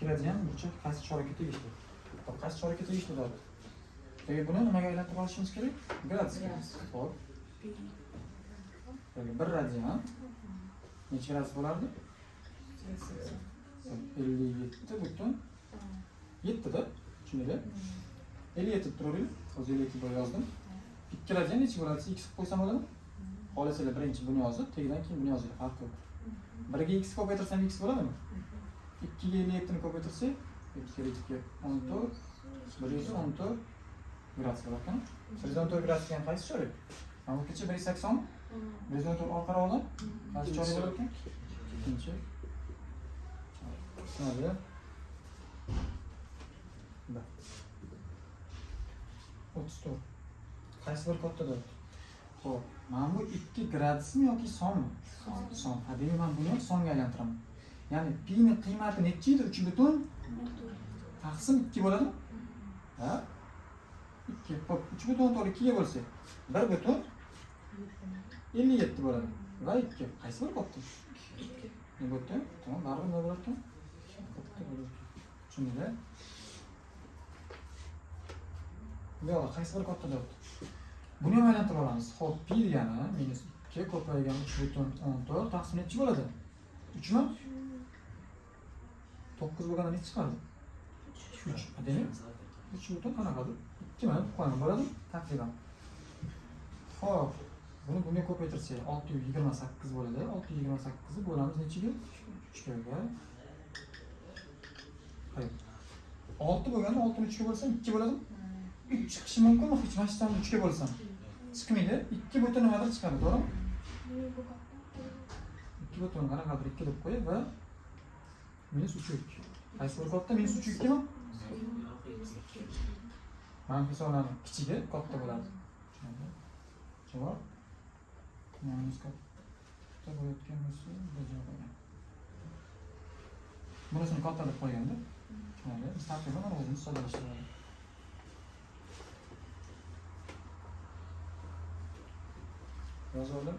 2 radian burchak qaysi chorakka tegishli? Xo'p, qaysi chorakka tegishli deyapti? Demak, buni nimaga aylantirib olishimiz kerak? Gradusga. Xo'p. Demak, 1 radian necha gradus bo'lardi? 57,7 da. Tushundinglar? 57 deb turaveringlar. Hozir 57 deb yozdim. 2 radian necha bo'ladi? X qilib qo'ysam bo'ladimi? Xohlasanglar birinchi buni yozib, tagidan keyin buni yozinglar, farqi yo'q. 1 ga x ko'paytirsam x bo'ladimi? 2 ga 57 ni ko'paytirsak, 2 kere 2 14, 114 gradus bo'lar ekan. 114 gradus degan qaysi chorak? Mana bu kecha 180 mi? 114 orqaroqda qaysi chorak bo'lar ekan? Ikkinchi. Tushunarli? Bir. 34. Qaysi bir katta deyapti? Xo'p, mana bu 2 gradusmi yoki sonmi? Son. Ha, demak, men buni ham songa aylantiraman. Ya'ni pi ni qiymati necha edi? 3 butun taqsim 2 bo'ladimi? Ha? 2. Xo'p, 3 butun 14 2 ga bo'lsak, 1 butun 57 bo'ladi. Va 2. Qaysi bir katta? Ne bo'ldi? Tamam, baribir nima bo'lar ekan? Katta bo'lar ekan. Tushundinglar? Bu yoqda qaysi bir katta deyapti? Buni ham aylantirib olamiz. Xo'p, pi degani minus 2 ko'paygan 3,14 taqsim nechi bo'ladi? 3 mi? 9 bo'lganda nechi chiqardi? 3. Demak, 3 butun qanaqadir 2 mi qo'yaman bo'ladimi? Taqriban. Xo'p, buni bunga ko'paytirsak 628 bo'ladi. 628 ni bo'lamiz nechiga? 3 ga. Hayır. 6 bo'lganda 6 ni 3 ga bo'lsam 2 bo'ladimi? 3 chiqishi mumkinmi? Hech mana shu sonni 3 ga bo'lsam. Chiqmaydi. 2 butun nimadir chiqadi, to'g'rimi? 2 butun qanaqadir 2 deb qo'yib va minus 3 2. Qaysi bir katta? Minus 3 2 mi? Manfiy sonlarni kichigi katta bo'ladi. Tushunarli? Javob minus katta bo'layotgan bo'lsa, bu javob bo'lgan. Bunisini katta deb qo'yganda. Tushunarli? Biz taqriban mana o'zimiz soddalashtiradi. Yozib oldim.